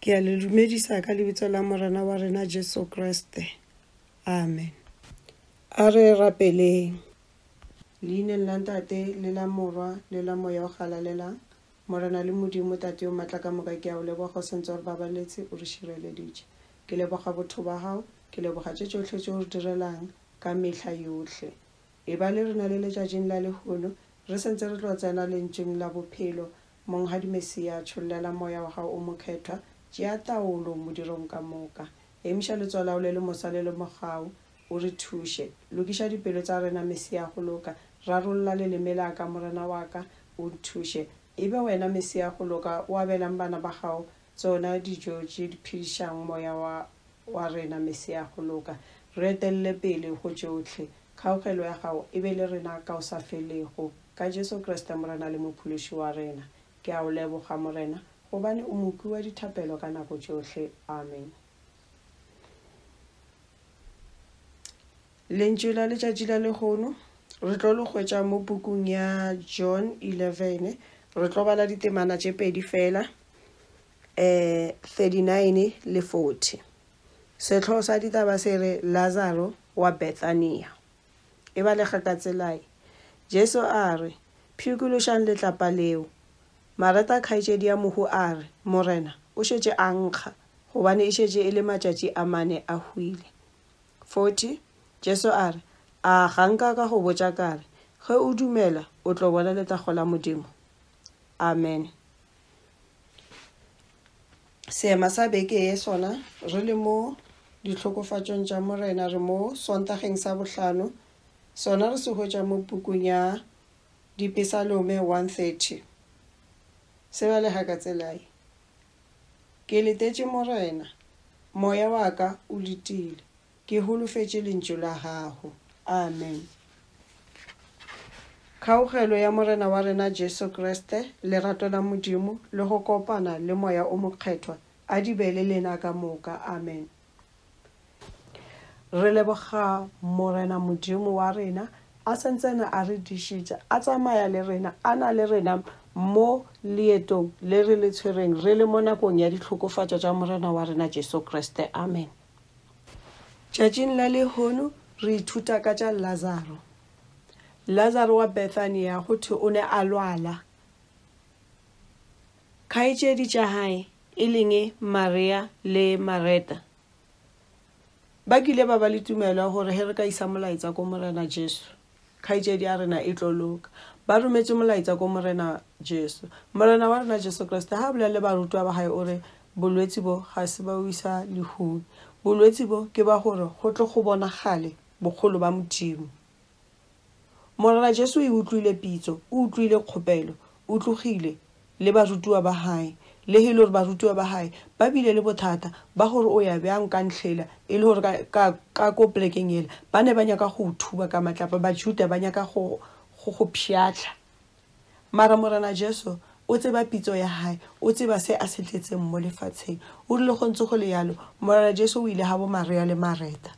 Ke a le dumedisa ka lebitso la Morena wa rena Jesu Kriste. Amen. A re rapeleng. Leineng la Ntate, le la Morwa, le la Moya o Galalelang, Morena le Modimo, Tate yo maatla ka moka, ke a o leboga o sentse o re babaletse, o re šireleditše. Ke leboga botho ba gago, ke leboga tše tšohle tše o re direlang ka mehla yohle. E ba le rena le letšatšing la lehono, re sentse re tlo tsena Lentšung la Bophelo. Monghadi Mesia, tšhollela Moya wa Gago o Mokgethwa, tšea taolo modirong ka moka. Emiša letsogo la Gago le le mosa le le mogau, o re thuše. Lokiša dipelo tša rena, Mesia go loka. Rarolla leleme la ka, Morena wa ka, o nthuše. E be Wena, Mesia go loka, o abelang bana ba Gago tsona dijo tše di phedišang moya wa, wa rena, Mesia go loka. Re etelle pele go tšohle. Kgaugelo ya Gago e be le rena ka o sa felego. Ka Jesu Kriste Morena le Mophološi wa rena. Ke a O leboga, Morena, gobane O mokwi wa dithapelo ka nako tšohle. Amen. Lentšu la letšatši la lehono re tlo le hwetša mo pukung ya John 11. Re tlo bala ditemana tše pedi fela, eh 39 le 40. Sehlogo sa ditaba se re Lazaro wa Bethania. E balega ka tsela ye, Jesu a re, Pshikološang letlapa leo. Mareta kgaetšedi ya mohu a re, Morena, o šetše a nkga, gobane e šetše e le matšatši a mane a hwile. 40 Jesu a re, A ga nka ka go botša ka re, Ge o dumela, o tlo bona letago la Modimo? Amen. Seema sa beke ye sona, re le mo ditlhokofatšong tša Morena, re mo Sontageng sa bohlano, sona re se hwetša mo pukung ya Dipesalome 130. Se balega ka tsela ye, Ke letetše Morena, moya wa ka o letile, Ke holofetše Lentšu la Gago. Amen. Kgaugelo ya Morena wa rena Jesu Kriste, lerato la Modimo, le go kopana le Moya o Mokgethwa, a di be le lena ka moka. Amen. Re leboga Morena Modimo wa rena, a santsane a re dišitše, a tsamaya le rena, a na le rena mo leetong le re le tshwereng re le mo nakong ya ditlhokofatšo tša Morena wa rena Jesu Kriste. Amen. Tšatšing la lehono re ithuta ka tša Lazaro. Lazaro wa Bethania go thwe o ne a lwala. Kgaetšedi tša hae e leng Maria le Mareta ba kile ba ba le tumelo ya gore ge re ka isa molaetsa ko Morena Jesu Kgaetšedi ya rena e tlo loka. Ba rometše molaetša ko Morena Jesu. Morena wa rena Jesu Kriste ga a bolela le barutiwa ba gae o re, Bolwetši bo ga se ba o isa lehung. Bolwetši bo ke ba gore go tle go bonagale bogolo ba Modimo. Morena Jesu o e utlwile pitso, o utlwile kgopelo, o tlogile le barutiwa ba hae, le ge e le gore barutiwa ba hae ba bile le bothata ba gore o ya bjang ka ntlhela, e le gore ka, ka, ka ko polekeng yela ba ne ba nyaka go o thuba ka matlapa, Bajuda ba nyaka go, go go pšhatla. Mara Morena Jesu o tseba pitso ya hae, o tseba se a se tletseng mo lefatsheng. O rile go ntse go le yalo, Morena Jesu o ile ga bo Maria le Mareta.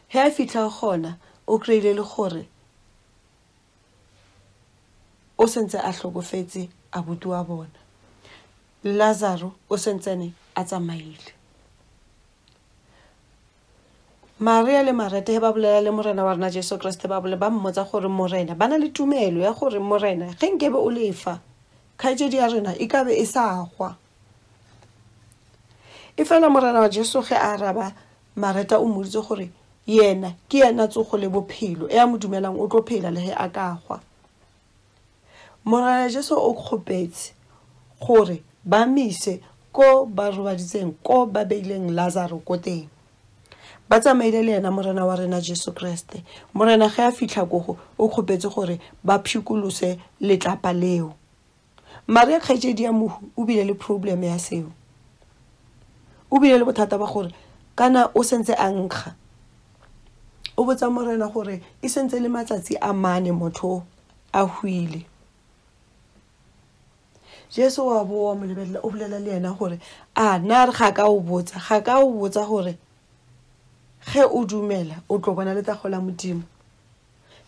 Ge a fihla gona, o kry-ile le gore O sentse a hlokofetse abuti wa bona. Lazaro o sentsene a tsamaile. Maria le Mareta he ba bolela le Morena wa rena Jesu Kriste ba bole ba mmotsa gore Morena ba na le tumelo ya gore Morena ge nkebe o lefa kgaetšedi ya rena e kabe e sa hwa. E fela Morena wa Jesu ge a araba Mareta o mmoditse gore yena ke yena tsogo le bophelo, e a mo dumelang o tlo phela le ge a ka hwa. Morena Jesu o kgopetse gore ba mise ko ba robaditseng, ko ba beileng Lazaro ko teng. Ba tsamaile le yena Morena wa rena Jesu Kriste. Morena ge a fihla kogo o kgopetse gore ba pshikolose letlapa leo. Maria kgaetšedi ya mohu o bile le problem ya seo. O bile le bothata ba gore kana o sentse a nkga. O botsa morena gore e sentse le matsatsi a mane motho a hwile. Jesu wa boa mo lebelela o bolela le yena gore a na re ga ka o botsa ga ka o botsa gore ge o dumela o tlo bona letago la Modimo.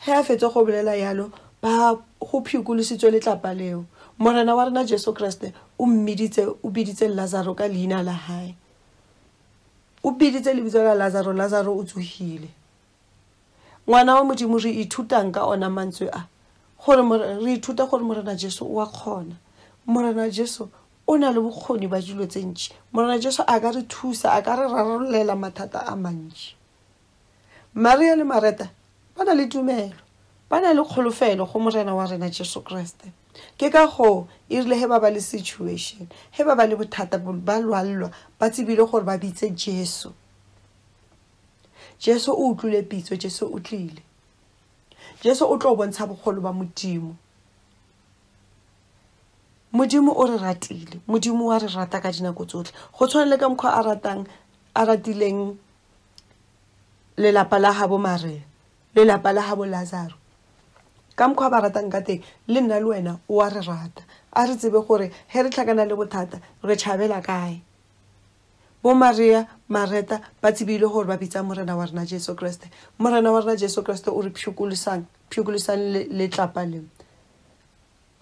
Ge a fetsa go bolela yalo, ba go phikolositswe letlapa leo. Morena wa rena Jesu Kriste o mmiditse, o biditse Lazaro ka leina la hae. O biditse lebitso la Lazaro, Lazaro o tsogile. Ngwana wa Modimo, re ithutang ka ona mantswe a? Gore re ithuta gore Morena Jesu o a kgona. Morena Jesu o na le bokgoni ba dilo tse ntši. Morena Jesu a ka re thusa, a ka re rarollela mathata a mantši. Maria le Mareta ba na le tumelo, ba na le kgolofelo go Morena wa rena Jesu Kriste. Ke ka goo e rile ge ba ba le situation, ge ba ba le bothata, ba lwallwa, ba tsebile gore ba bitse Jesu. Jesu o utlwile pitso, Jesu o tlile. Jesu o tlo bontsha bogolo ba Modimo. Modimo o re ratile, Modimo wa re rata ka dinako tsotlhe. Go tshwana le ka mokgwa a ratang, a ratileng lelapa la gabo Maria, lelapa la gabo Lazaro. Ka mokgwa ba ratang ka teng, le nna le wena o a re rata. A re tsebe gore ge re tlhakana le bothata, re tšhabela kae. Bo Maria, Mareta ba tsebile gore ba bitsa Morena wa rena Jesu Kriste. Morena wa rena Jesu Kriste o re pšhukulisang, pšhukulisang letlapa le.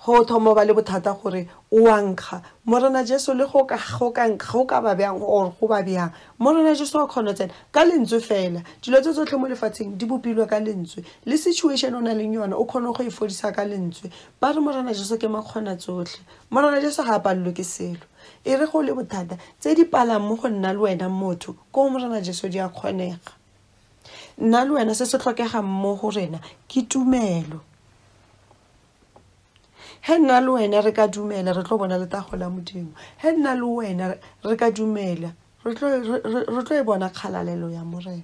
Go thoma ba le bothata gore o a nkga. Morena Jesu le go ka, go ka nkga, go ka ba bjang or go ba bjang. Morena Jesu wa kgona tsena ka lentswe fela. Dilo tse tsotlhe mo lefatsheng di bopilwe ka lentswe. Le situation o na leng yona o kgone go e fodisa ka lentswe. Ba re Morena Jesu ke makgona tsotlhe. Morena Jesu ga a palelwe ke selo. E re go le bothata, tse di palang mo go nna le wena motho, ko go Morena Jesu di a kgonega. Nna le wena se se tlhokegang mo go rena ke tumelo. He nna le wena re ka dumela, re tlo bona letago la Modimo. He nna le wena re ka dumela, re tlo e bona kgalalelo ya Morena.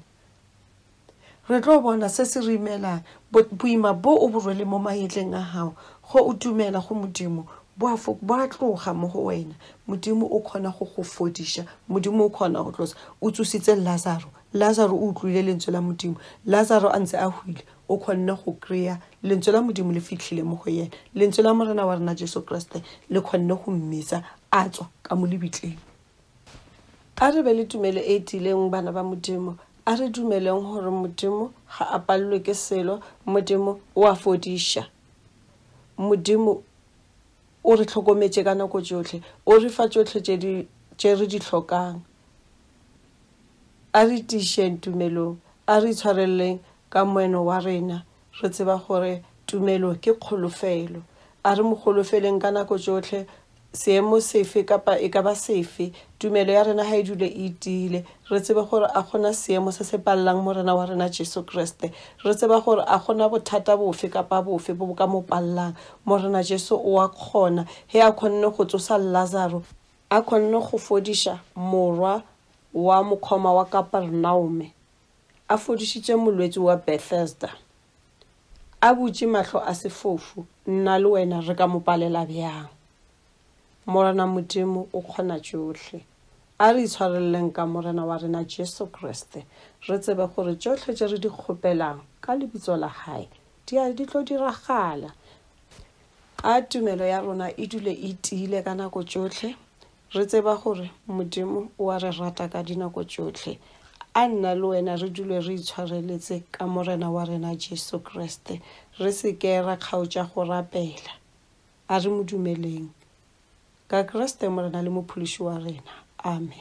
Re tlo bona se se re imelang, boima bo o bo rwele mo magetleng a gago, go o dumela go Modimo, bo a bo a tloga mo go wena. Modimo o kgona go go fodiša, Modimo o kgona go tlosa. O tsositse Lazaro, Lazaro o utlwile lentswe la Modimo. Lazaro a ntse a hwile, o kgonne go kry-a lentswe la Modimo le fitlhile mo go yena. Lentswe la Morena wa rena Jesu Kriste le kgonne go mmitsa a tswa ka mo lebitleng. A re be le tumelo e tiileng, bana ba Modimo. A re dumeleng gore Modimo ga a palelwe ke selo. Modimo o a fodiša. Modimo o re hlokometše ka nako tšohle. O re fa tšohle tše di, tše re di hlokang. A re tiišeng tumelong. A re itshwareleleng ka moeno wa rena, re tseba gore tumelo ke kgolofelo. A re mo holofeleng ka nako tšohle, seemo sefe kapa e ka ba sefe. Tumelo ya rena ga e dule e tiile, re tsebe gore a gona seemo se se palelang Morena wa rena Jesu Kriste. Re tseba gore a gona bothata bofe kapa bofe bo bo ka mo palelang. Morena Jesu o a kgona. Ge a kgonne go tsosa Lazaro, a kgonne go fodiša morwa wa mokgoma wa Kapernaume, a fodišitše molwetši wa Bethesda, a butše mahlo a sefofu, nna le wena re ka mo palela bjang? Morena Modimo o kgona tšohle. A re itshwareleleng ka Morena wa rena Jesu Kriste, re tsebe gore tšohle tše re di kgopelang ka lebitso la hae di a di tlo diragala. A tumelo ya rona e dule e tiile ka nako tšohle. Re tseba gore Modimo o a re rata ka dinako tšohle. A nna le wena re dule re itshwareletse ka Morena wa rena Jesu Kriste. Re se ke ra kgaotša go rapela. A re mo dumeleng. Ka Kriste Morena le Mophološi wa rena. Amen.